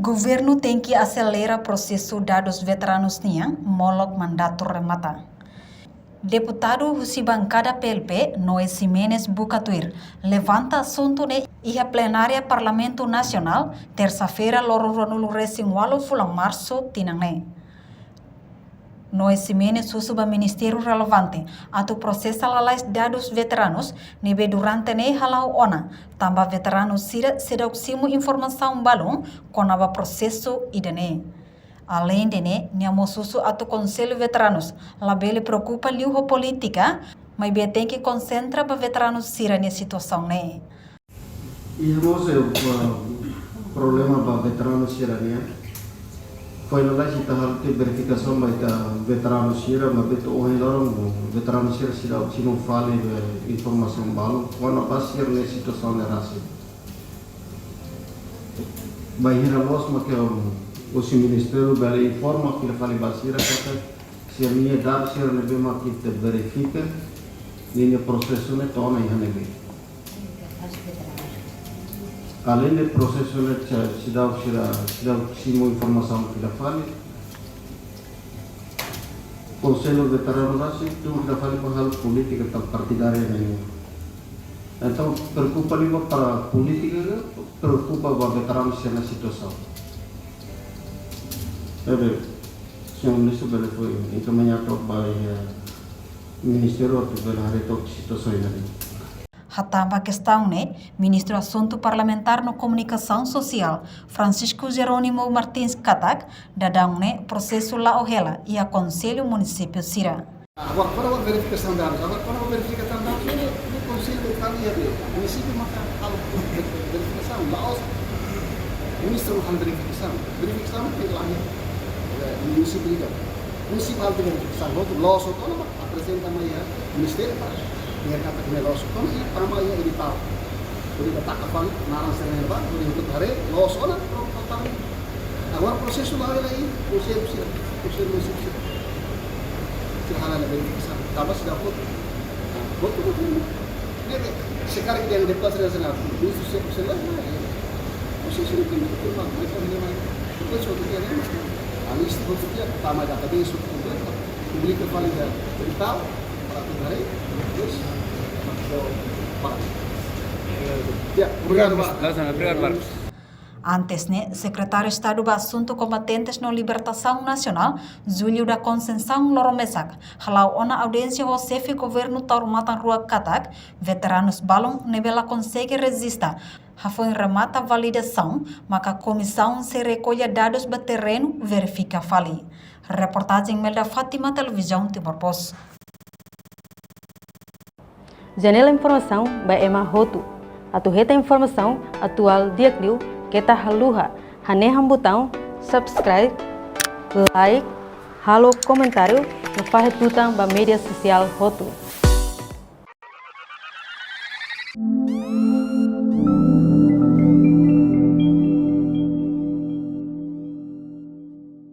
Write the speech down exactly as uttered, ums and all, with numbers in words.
Governu tenke aselera prosesu dadus veteranus nian molok mandatu remata. Deputadu husi bankada P L P, Noé Ximenes buka tuir, levanta asuntu ne'e iha plenária Parlamentu Nasionál, tersa-feira, loron ruanulu-resin-ualu fulan Marsu tinan ne'e. Noé Ximenes husu ba ministériu relevante atu prosesa lalais dadus veteranus ne'ebé durante ne'e hala'o ona, tanba veteranus sira seidauk simu informasaun balun kona-ba prosesu ida-ne'e. Aleinde ne'e, nia mós husu atu Konsellu Veteranus labele preokupa liu ho polítika, maibé tenke konsentra ba veteranus sira-nia situasaun ne'e. Iha mós, eh, problema ba veteranus sira-nian. Foin lalais ita halo tiha verifikasaun ba ita veteranus sira, maibé to'o ohin loron veteranus sira seidauk simu fali, eh, informasaun balun kona-ba sira-nia situasaun ne'e rasik. Bainhira loos mak, um, husi ministériu bele informa fila fali ba sira katak sira-nia dadus sira ne'ebé mak ita verifika, ninia prosesu ne'e to'o ona iha ne'ebé. Aleinde prosesu ne'e, seidauk sira, seidauk simu informasaun fila fali, Konsellu Veteranu rasik tun fila fali ba halo polítika tan partidária ne'e. Entaun, preokupa liu ba polítika, preokupa ba veteranu sira-nia situasaun. Ne'ebé, señór Ministru bele foin enkaminha took ba iha, eh, ministériu atu bele haree took situasaun ne'e. Hatán ba kestaun ne'e, Ministru Asuntu Parlamentár no Komunikasaun Sosiál, Francisco Jerónimo Martins katak, daudaun ne'e prosesu la'o hela iha Konsellu Munisípiu sira. Agora, kona-ba verifikasaun dadus, agora, kona-ba verifikasaun dadus, ne'e, ne'e Konsellu Veteranu iha ne'ebé, munisípiu maka halo verifikasaun, la'ós ministru halo verifikasaun, verifikasaun ne'e la'ós, eh, munisípiu ida. Munisípiu halo verifikasaun, hotu loos hotu ona, aprezenta mai iha ministériu para, iha katak ne'e loos hotu ona, i tama iha editál. Hodi ita taka fali naran sira-ne'e ba, hodi ita haree, loos ona, prontu, tama. Agora prosesu la'o hela iha Konsellu sira, Konsellu Munisípiu sira. Sira halo ona verifikasaun, tanba seidauk hotu. Hotu, hotu, hotu. Ne'ebé, se karik ita-nia deputadu sira, sira, ministru sira, sira, prosesu ne'e tenke hotu, mas, mas, mas, mas, prosesu hotu tiha, mas, análise hotu tiha, tama iha database hotu kompletu, publika fali iha editál, para atu haree, depois, para, para. Ya, obrigadu, Pak. Langsung, obrigadu, Pak. Antes ne'e, Sekretáriu Estadu ba Asuntu Kombatentes no Libertasaun Nasionál, Júlio da Conceição, loron mesak hala'o ona audiénsia ho Xefe Governu Taur Matan Ruak katak, veteranus balun ne'ebé la konsege rejista hafoin remata validasaun, maka komisaun sei rekolla dadus ba terrenu verifika fali. Reportajen Melda Fátima, Televizaun Timor Post. Janela informasaun ba ema hotu. Atu hetan informasaun atuál di'ak liu, keta haluha hanehan butaun subscribe, like, halo komentáriu, no fahe tutan ba média sosiál hotu.